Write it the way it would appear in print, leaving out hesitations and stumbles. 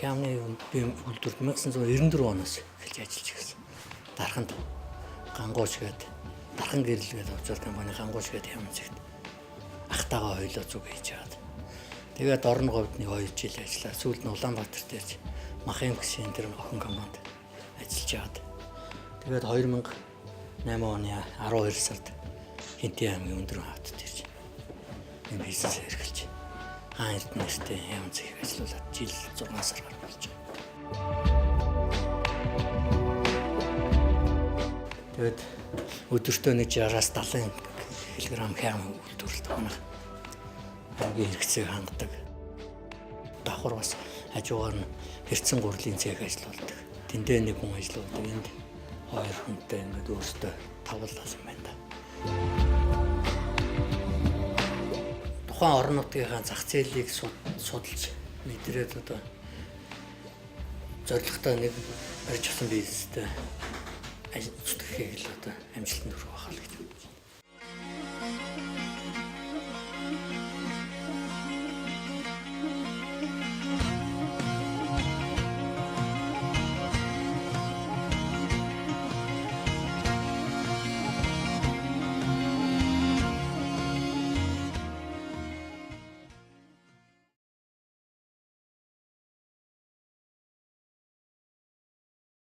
Хямны би үйлдвэрт 1994 оноос эхэлж ажиллаж ирсэн. Дарханд гангууч гээд дархан гэрэл гээд офшор компани гангууч гээд хям зэгт ахтайгаа хоёлоо зүг хийж аваад. Тэгээд орон говьд нэг 2 жил ажиллаа. Сүүлд нь Улаанбаатарт ирж Махын гişийн тэр охин компанид ажиллаж аваад. Тэгээд 2008 оны 12 сард Хинтээ аймгийн өндөр хавтад ирж энэ бизнес эрхэлж хаан эрдэнэ нэртэй хям зэг ажиллуулад жил 6 сар гаруй болж байгаа. Тэгээд өдөртөө нэг 60-аас 70 кг хям үйлдвэрлэдэг манайх. Хамгийн хэрэгцээг хангадаг. Давхар бас хажуугаар нь хэрцэн гурлын цех ажиллаулдаг. Тэндээ нэг хүн ажиллаулдаг. Энд хоёр хүнтэй ингээд өөртөө тавлалсан байна да. Тухайн орон нутгийнхаа зах зээлийг судалж мэдрээд одоо зорилготой нэг барьж авсан бизнестэй зүтгэхийг л одоо амжилтанд хүрэх байхаа л гэж бодож.